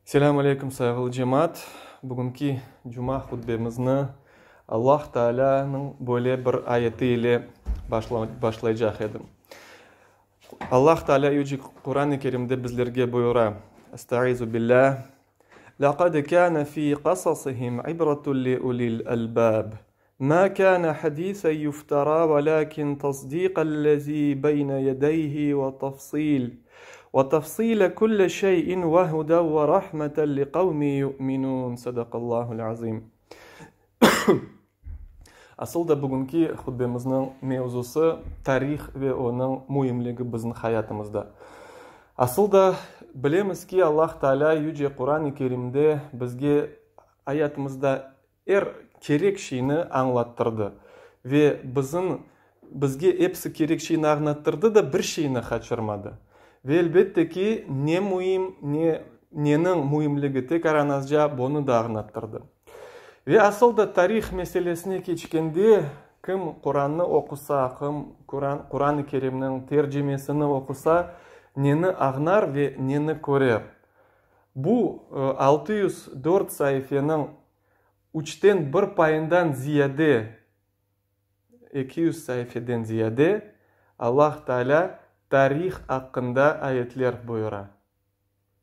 Selâm aleyküm, sayğılı cemaat! Bugünki cuma hutbemizni Allah Taalânıñ böyle bir ayeti ile başlaycaq edim. Allah Taalâ Yüce Quran-ı Kerimde bizlerge buyura, Estaizu billâh, Laqad kâne fî qasasihim ibretun li ulil albâb. Mâ kâne hadîsen yufterâ velâkin tasdîqellezî beyne yedeyhi ve tafsîl ve tafsîle kulli şey'in ve huden ve rahmeten li kavmin yu'minûn. Sadakallâhu'l azîm. Asıl da bugünki hutbemizniñ mevzusı tarih ve onıñ müimligi bizim hayatımızda. Asıl da bilemiz ki, Allah Teala Yüce Quran-ı Kerimde bizge ayatımızda Er kerek şeyni añlattırdı. Ve bizim, bizge episi kerek şeyni añlattırdı da, bir şeyni qaçırmadı. Ve elbette ki, ne müim, ne, neniñ müimligi tekaran azca bunı da añlattırdı. Ve asıl da tarih meselesine keçkende, kim Qurannı oqusa, kim Quran, Quran-ı Kerimniñ tercimesini oqusa, neni añlar ve neni körer? Bu 604 saifeniñ üçten bir payından ziyade, 200 saifeden ziyade, Allah Taalâ tarih aqqında ayetler buyura.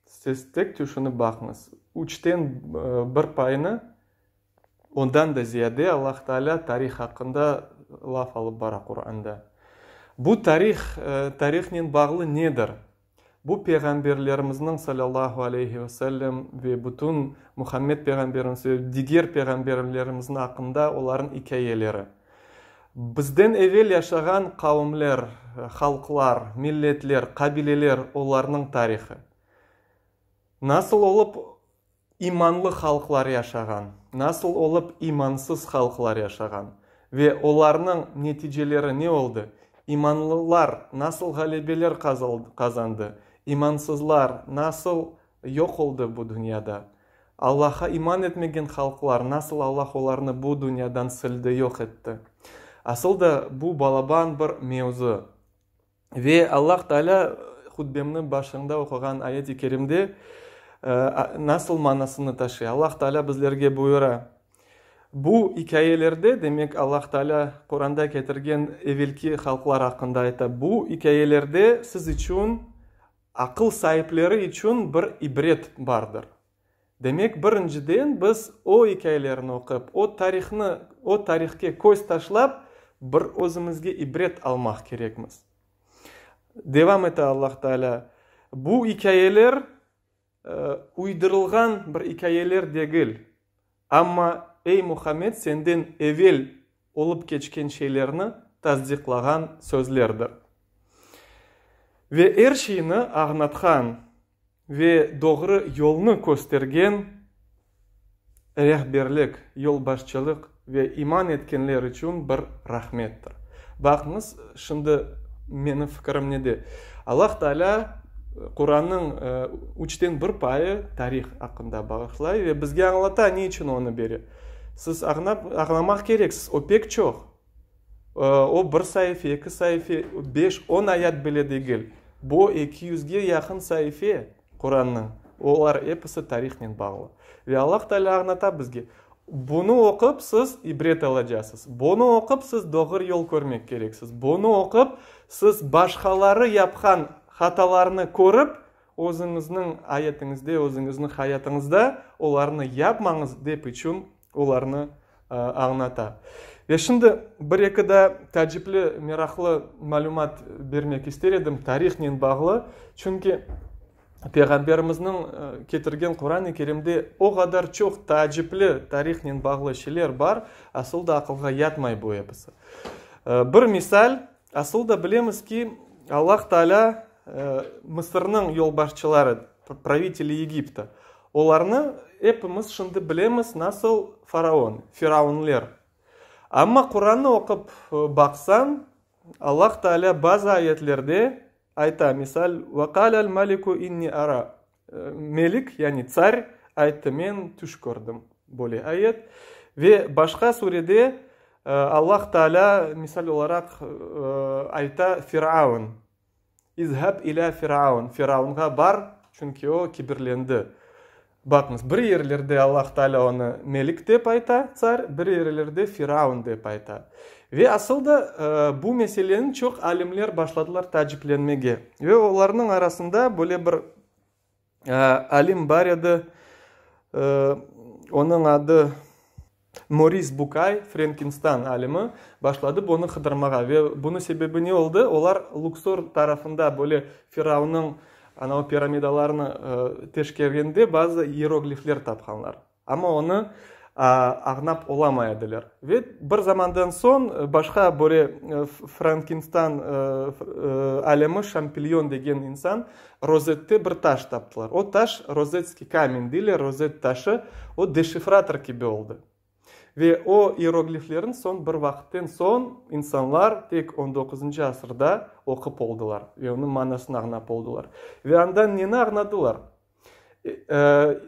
Siz tek tüşünip baqıñız, üçten bir payını, ondan da ziyade Allah Taalâ tarih aqqında laf alıp bara Quranda. Bu tarih, tarihnen bağlı nedir? Bu peyğamberlerimizniñ, salâllahu aleyhi ve sellem, ve bütün Muhammed peyğamberimiz ve diger peyğamberlerimizniñ aqqında olarnıñ ikâyeleri. Bizden evel yaşağan qavimler, halqlar, milletler, qabileler, olarnıñ tarihı. Nasıl olıp İmanlı halqlar yaşağan, nasıl olıp imansız halqlar yaşağan ve olarnıñ neticeleri ne oldı? İmanlılar nasıl ğalebeler qazandı, imansızlar nasıl yoq oldı bu dünyada? Allahqa iman etmegen halqlar nasıl Allah olarnı bu dünyadan sildi, yoq etti? Asıl da bu balaban bir mevzu. Ve Allah Taalâ hutbemniñ başında oquğan ayet-i kerimde nasıl manasını taşıy? Allah Taalâ bizlerge buyura, Bu ikâyelerde, demek, Allah Taalâ Quranda ketirgen evelki halqlar aqqında ayta, bu ikâyelerde siz içün, aqıl saipleri içün bir ibret bardır. Demek, birinciden biz o ikâyelerni oqup, o tarihnı, o tarihke köz taşlap, bir özümizge ibret almaq kerekmiz. Devam ete Allah Taalâ, Bu ikâyeler uydurılğan bir ikâyeler degil, amma, ey Muhammed, senden evel olıp keçken şeylerni tasdiqlağan sözlerdir. Ve er şeyni añlatqan Ve doğru yolnı köstergen rehberlik, yolbaşçılıq ve iman etkenler içün bir rahmettir. Baqıñız, şimdi menim fikirim nede? Allah Taalâ Qurannıñ üçten bir payı tarih aqqında bağışlay ve bizge añlata, ne içün onı bere. Siz añlamaq kereksiz, o pek çoq. O bir saife, eki saife, beş, on ayat bile degil. Bu eki yüzge yaqın saife Qurannıñ. Olar episi tarihnen bağlı. Ve Allah Teala añlata bizge, bunı oqup siz ibret alacaqsız, bunı oqup siz doğru yol körmek kereksiz, bunı oqup siz başqaları yapqan hatalarnı körip, özüñizniñ ayetiñizde, özüñizniñ hayatıñızda olarnı yapmañız dep içün olarnı añlata. Ve şimdi bir-eki daa tacipli, meraqlı malümat bermek ister edim tarihnen bağlı, çünki Peyğamberimizniñ ketirgen Quran-ı Kerimde o qadar çoq taacipli tarihnen bağlı şeyler bar, asıl da aqılğa yatmay bu episi. Bir misal, asıl da bilemiz ki, Allah Taalâ Mısırnıñ yolbaşçıları, praviteli Yegipta, olarnı epimiz şimdi bilemiz nasıl faraon, firaunler. Amma Qurannı oqup baqsañ, Allah Taalâ bazı ayetlerde ayta, misal, Ve qalel meliku inni ara, melik, yani tsar, ayttı, men tüş kördim, böyle ayet. Ve başqa surede Allah Taalâ, misal olaraq, ayta, Firaun, İzhab ilâ Firaun, Firaunğa bar, çünki o kibirlendi. Baqıñız, bir yerlerde Allah Taalâ onı Melik dep ayta, tsar, bir yerlerde Firaun dep ayta. Ve asıl da bu meseleni çoq alimler başladılar taaciplenmege. Ve olarnıñ arasında böyle bir alim bar edi, onıñ adı Moris Bukay, Frenkinstan alimi, başladı bunı qıdırmağa. Ve bunıñ sebebi ne oldı? Olar Luksor tarafında böyle Firavnıñ anavı piramidalarını teşkergende bazı iyeroglifler tapqanlar. Amma onı añlap olamay ediler. Ve bir zamandan soñ başqa böyle Frankinstan alimi Şampilyon degen insan Rozette bir taş taptılar. O taş Rozetskiy kamen deyler, Rozet taşı, o deşifrator kibi oldı. Ve o iyerogliflerni soñ bir vaqıtten soñ insanlar tek on doquzıncı asırda oqup oldılar ve onıñ manasını añlap oldılar. Ve andan neni añladılar?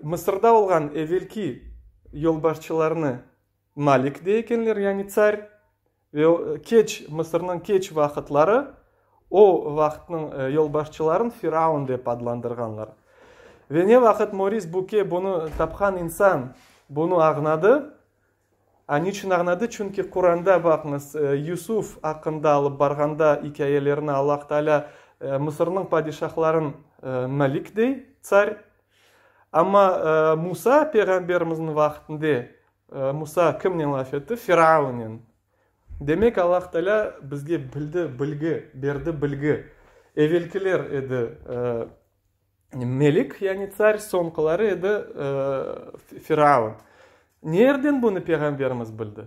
Mısırda olğan evelki yolbaşçılarnı malik dey ekenler, yani tsar, ve keç, Mısırnıñ keç vaqıtları o vaqıtnıñ yolbaşçıların firaun dep adlandırğanlar. Ve ne vaqıt Moris Buke bunı tapqan insan bunı añladı, A niçün añladı? Çünki Quranda, baqıñız, Yusuf aqqında alıp barğanda ikâyelerini Allah Taalâ Mısırnıñ padişahların malik dey, tsar. Amma Musa peyğamberimizniñ vaqtında Musa kimnen laf etti? Firaunnen. Demek, Allah Taalâ bizge bildi, bilgi, berdi bilgi. Evelkiler edi Melik, yani tsar, soñkiları edi Firaun. Nereden bunı peyğamberimiz bildi?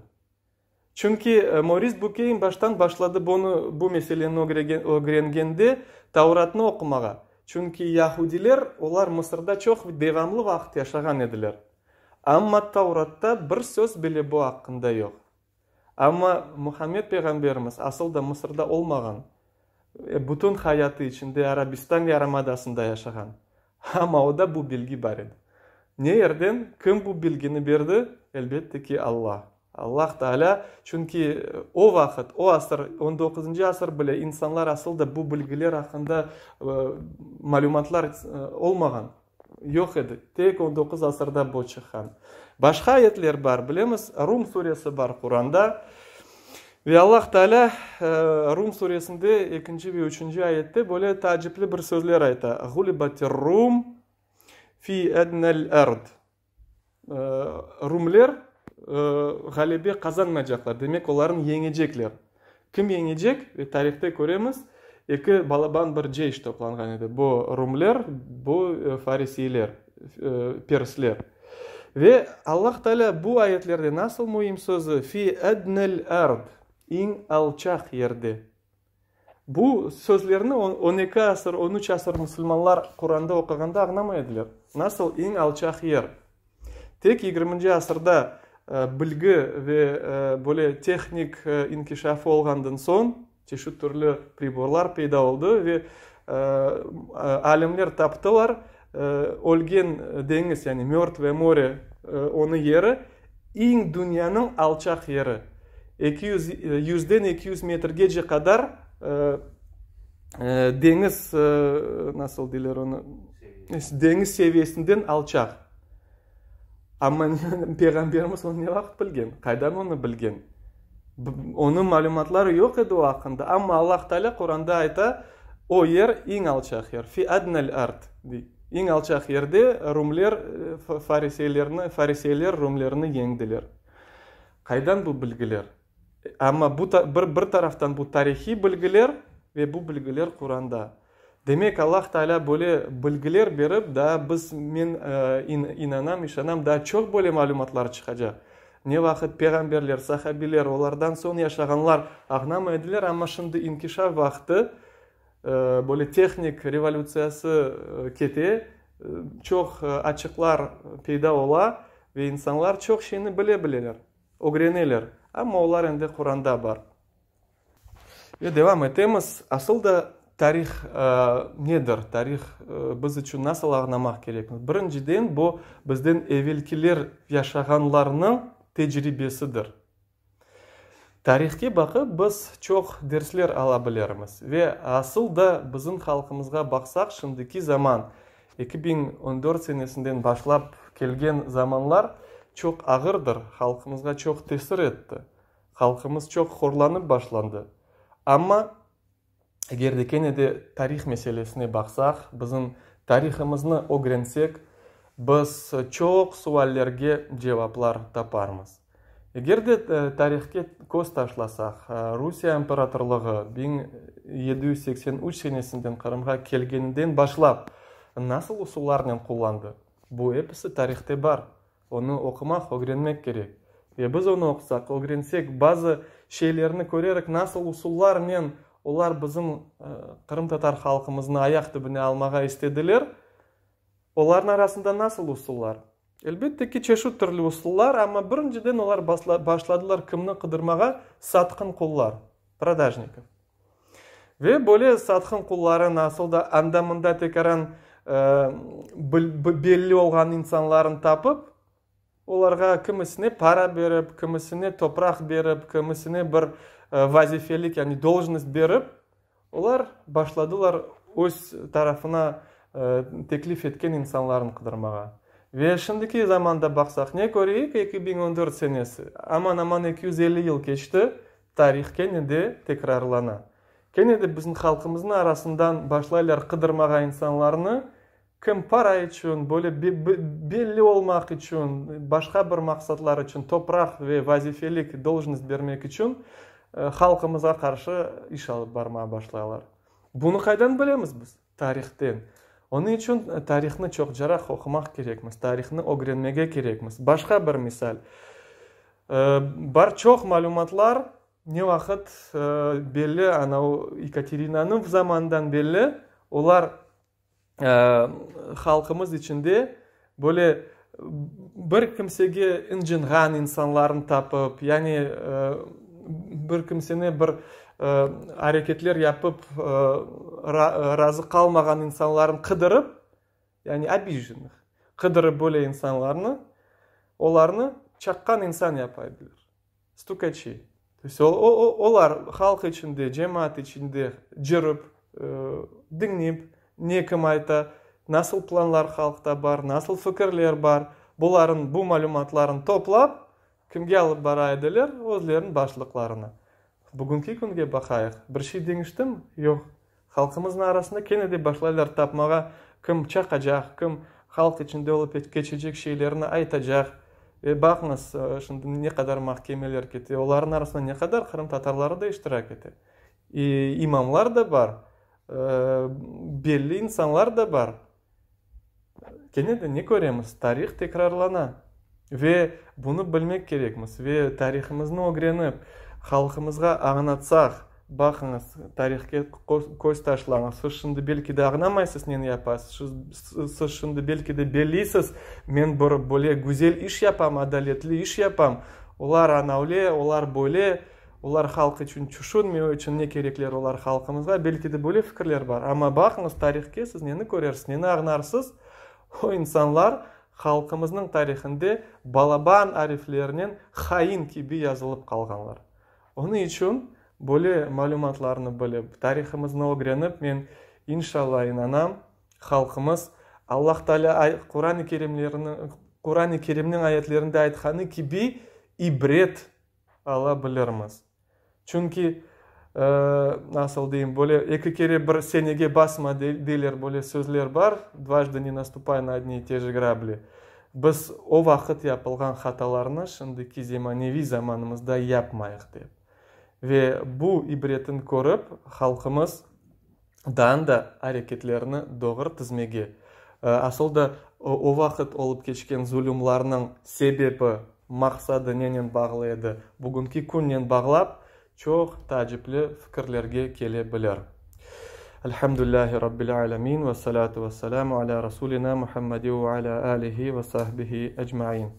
Çünki Moris Bukeyn baştan başladı bunı, bu meseleni ögrengende Tauratnı oqumağa. Çünki yahudiler, olar Mısırda çoq devamlı vaqıt yaşağan ediler. Amma Tauratta bir söz bile bu aqqında yoq. Amma Muhammed peyğamberimiz asıl da Mısırda olmağan, bütün hayatı içinde Arabistan yarımadasında yaşağan. Amma oda bu bilgi bar edi. Ne yerden, kim bu bilgini berdi? Elbette ki, Alla. Allah Taalâ, çünki o vaqıt, o asır, on doquzıncı asır bile insanlar asıl da bu bilgiler aqqında malümatlar olmağan. Yoq edi. Tek on doquz asırda bu çıqqan. Başqa ayetler bar, bilemiz, Rum suresi bar Quranda. Ve Allah Taalâ Rum suresinde ekinci ve üçünci ayette böyle taacipli bir sözler ayta, Ğulibatir-rum fi ednel erd. Rumler ğalebe qazanmaycaqlar, demek, olarnı yeñecekler. Kim yeñecek? Ve tarihte köremiz, eki balaban bir ceyş toplanğan edi, bu rumler, bu farisiyler, persler. Ve Allah Taalâ bu ayetlerde nasıl müim sözü, fi ednel ard, eñ alçaq yerde. Bu sözlerni on eki asır, on üç asır musulmanlar Quranda oquğanda añlamay ediler. Nasıl eñ alçaq yer? Tek yigirminci asırda bilgi ve böyle tehnik inkişafı olğandan soñ çeşit türlü priborlar peyda oldı ve alimler taptılar, Ölgen deñiz, yani Mörtvoye more, onıñ yeri, eñ dünyanıñ alçaq yeri, 200, yüzden 200 metrgece qadar deñiz, nasıl deyler onı, deñiz seviyesinden alçaq. Amma Peyğamberimiz onı ne vaqıt bilgen? Qaydan onı bilgen? Onıñ malümatları yoq edi o aqqında. Amma Allah Taalâ Quranda ayta, o yer eñ alçaq yer, fi adnal ard, dey. Eñ alçaq yerde rumler fariseylerni, fariseyler rumlerni yeñdiler. Qaydan bu bilgiler? Amma bu, bir, bir taraftan bu tarihiy bilgiler ve bu bilgiler Quranda. Demek, Allah Taalâ böyle bilgiler berip, daa biz, men inanam, işanam, daa çoq böyle malümatlar çıqacaq. Ne vaqıt peyğamberler, sahabiler, olardan soñ yaşağanlar añlamay ediler, amma şimdi inkişaf vaqtı, böyle tehnik revolütsiyası kete, çoq açıqlar peyda ola ve insanlar çoq şeyni bile bileler. Ögreneler, amma olar endi Quranda bar. Ve devam etemiz. Asıl da tarih nedir? Tarih biz içün nasıl añlamaq kerekmiz? Birinciden, bu bizden evelkiler yaşağanlarnıñ tecribesidir. Tarihke baqıp, biz çoq dersler ala bilermiz. Ve asıl da bizim halqımızğa baqsaq, şimdiki zaman. 2014 senesinden başlap kelgen zamanlar çoq ağırdır, halqımızğa çoq tesir etti. Halqımız çoq horlanıp başlandı. Amma eger de kene de tarih meselesine baqsaq, bizim tarihımıznı ögrensek, biz çoq suallerge cevaplar taparmız. Eger de tarihke köz taşlasaq, Rusiye imperatorlığı 1783 senesinden Qırımğa kelgeninden başlap nasıl usullarnen qullandı? Bu episi tarihte bar. Onı oqumaq, ögrenmek kerek. Ve biz onı oqusaq, ögrensek, bazı şeylerni körerik, nasıl usullarnen olar bizim qırımtatar halqımıznı ayaq tübüne almağa istediler, olarnıñ arasında nasıl usullar? Elbette ki, çeşit türlü usullar, amma birinciden olar başladılar kimni qıdırmağa? Satqın qullar, prodajnikov. Ve böyle satqın qulları nasıl da anda-mında tekaran belli olğan insanlarnı tapıp, olarğa kimisine para berip, kimisine topraq berip, kimisine bir vazifelik, yani dolžnost berip, Olar başladılar öz tarafına teklif etken insanlarnı qıdırmağa. Ve şimdiki zamanda baqsaq, ne köreyik, 2014 senesi, aman-aman 250 yıl keçti, tarih kene de tekrarlana. Kene de bizim halqımıznıñ arasından başlaylar qıdırmağa insanlarnı, Kim para içün, böyle belli olmaq içün, başqa bir maqsatlar içün, topraq ve vazifelik, dolžnost, bermek içün halqımızğa qarşı iş alıp barmağa başlaylar. Bunı qaydan bilemiz biz? Tarihten. Onıñ içün tarihnı çoqcaraq oqumaq kerekmiz, tarihnı ögrenmege kerekmiz. Başqa bir misal. Bar çoq malümatlar, ne vaqıt belli, ana o Yekaterinanıñ zamanından belli, olar halqımız içinde böyle bir kimsege ıncınğan insanlarnı tapıp, yani bir kimseni bir areketler yapıp razı qalmağan insanlarnı qıdırıp, yani obijennıh, qıdırıp böyle insanlarnı, olarnı çaqqan insan yapa ediler. Stukaçi. To есть olar halq içinde, cemaat içinde cürip, diñlep, ne kim ayta, nasıl planlar halqta bar, nasıl fikirler bar, buların, bu malümatlarnı toplap, kimge alıp bara ediler? Özleriniñ başlıqlarına. Bugünki künge baqayıq, bir şey deñiştimi? Yoq. Halqımıznıñ arasında kene de başlaylar tapmağa, kim çaqacaq, kim halq içinde olıp keçecek şeylerni aytacaq. Ve baqıñız, şimdi ne qadar mahkemeler kete, olarnıñ arasında ne qadar qırımtatarları da iştirak ete. İmamlar da bar, belli insanlar da bar. Kene de ne köremiz? Tarih tekrarlana. Ve bunı bilmek kerekmiz. Ve tarihımıznı ögrenip, halqımızğa añlatsaq, baqıñız, tarihke köz taşlañız, siz şimdi belki de añlamaysız neni yapasız, siz şimdi belki de belliysiz, men bir böyle güzel iş yapam, adaletli iş yapam, olar ana öyle, olar böyle. Olar halq içün tüşünmey, içün ne kerekler olar halqımızğa, belki de böyle fikirler bar. Amma baqıñız tarihke, siz neni körersiz, neni añlarsız, o insanlar halqımıznıñ tarihinde balaban ariflernen hain kibi yazılıp qalğanlar. Onıñ içün böyle malümatlarnı bilip, tarihımıznı ögrenip, men, inşallah, inanam, halqımız Allah Taalâ Quran-ı Kerimleriniñ, Quran-ı Kerimniñ ayetlerinde aytqanı kibi ibret ala bilirmiz. Çünki, nasıl deyim, böyle eki kere bir senege basma deyler, böyle sözler bar, dvajdı ne nastupay na odni i te je grabli. Biz o vaqıt yapılğan hatalarnı şimdiki zemaneviy zamanımızda yapmayıq dep. Ve bu ibretin körip, halqımız daa da areketlerini doğru tizmege, asıl da o vaqıt olıp keçken zulumlarnıñ sebebi, maqsadı nenen bağlı edi, bugünki künnen bağlap, çoq taacipli fikirlerge kele bilir. Elhamdülillahi Rabbil alemin, ve salatu ve selamu ala Rasulina Muhammedi ve ala alihi ve sahbihi ecmain.